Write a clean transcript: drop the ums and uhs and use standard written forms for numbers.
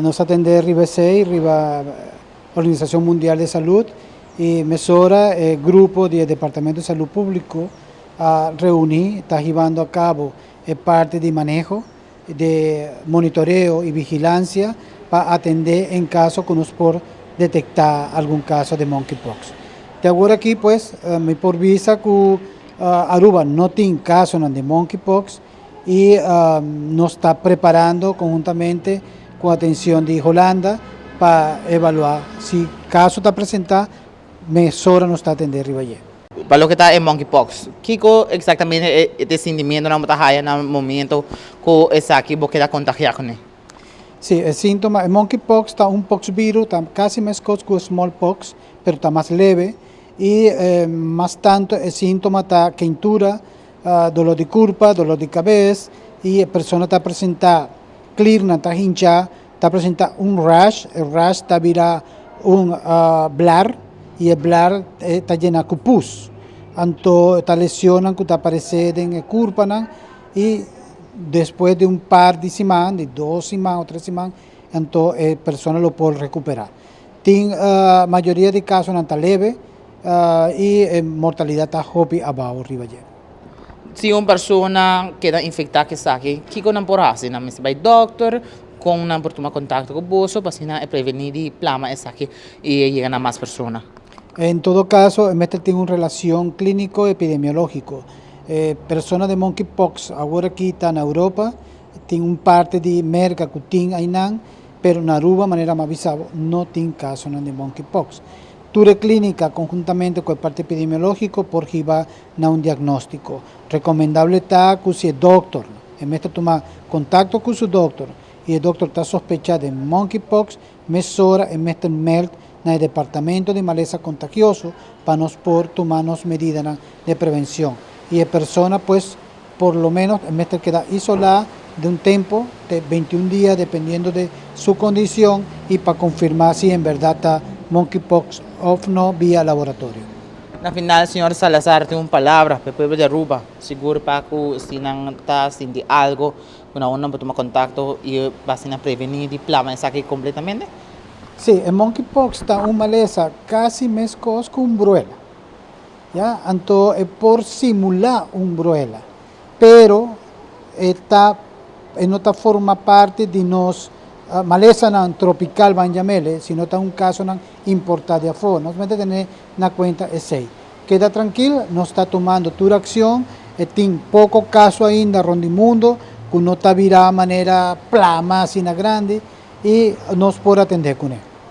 Nos a atende riba esey, riba Organisacion Mundial di Salud y mesora e grupo di e Departamento di Salud Publico a reuni, ta hibando a cabo e parti di maneho, di monitoreo y vigilancia pa atende en caso cu nos por detecta algun caso di monkeypox. Te awor aki pues mi por bisa cu Aruba no tin casonan di monkeypox y nos ta preparando conhuntamente cu atencion di Hulanda pa evalua si caso ta presenta, mesora nos ta atende riba dje. Pa loke ta e monkeypox, kico exactamente e sintimentonan bo ta haya na momento cu esaki bo keda contagia cune? Si, e sintoma, e monkeypox ta un poxvirus, ta casi mescos cu e smallpox, pero ta mas leve y mas tanto e sintoma ta keintura, dolor di curpa, dolor di cabes y e persona ta presenta kliernan ta hincha, ta presenta un rash, e rash ta bira un blar y e blar ta yena cu pus. Anto ta lesionnan cu ta aparece den e curpanan y despues di un par di siman, di 2 siman o 3 siman, anto e persona lo por recupera. Tin mayoria di casonan ta leve y e mortalidad ta hopi abao riba dje. Si un persona keda infecta cu esaki, kico nan por haci? Nan mester bay dokter, con nan por tuma contacto cu bo pa asina preveni di plama esaki y yega na mas persona? En todo caso, mester tin un relacion clinico epidemiologico. Persona di monkeypox awor aki ta na Europa, tin un parti di Merca cu tin einan, pero na Aruba, manera mi a bisa, no tin caso di monkeypox. Tur clinica conhuntamente cu e parti epidemiologico por hiba na un diagnostico. Recomendable ta cu si e dokter, e mester tuma contacto cu su dokter y e dokter ta sospecha di monkeypox, mesora e mester meld na departamento di malesa contagioso pa nos por tuma medida di prevencion. Y e persona, pues, por lo menos, mester keda isola di un tempo di 21 dia, dependiendo di su condicion, y pa confirma si en berdad ta monkeypox o no via laboratorio. Na final, señor Salazar, tin un palabra pa e pueblo di Aruba, sigur pa cu si nan ta sinti algo, cu nan por tuma contacto y pa asina preveni di plama esaki completamente? Si, e monkeypox ta un malesa casi mescos cu un bruela. Ya? Anto, e por simula un bruela, pero e no ta forma parti di nos malesa tropical ban yam'e, sino ta un caso importa di afo. Nos mester tene na cuenta esey. Keda trankil, nos ta tumando tur accion, y tin poco caso ainda rond mundo, cu no ta bira manera plama asina grandi, y nos por atende cu ne.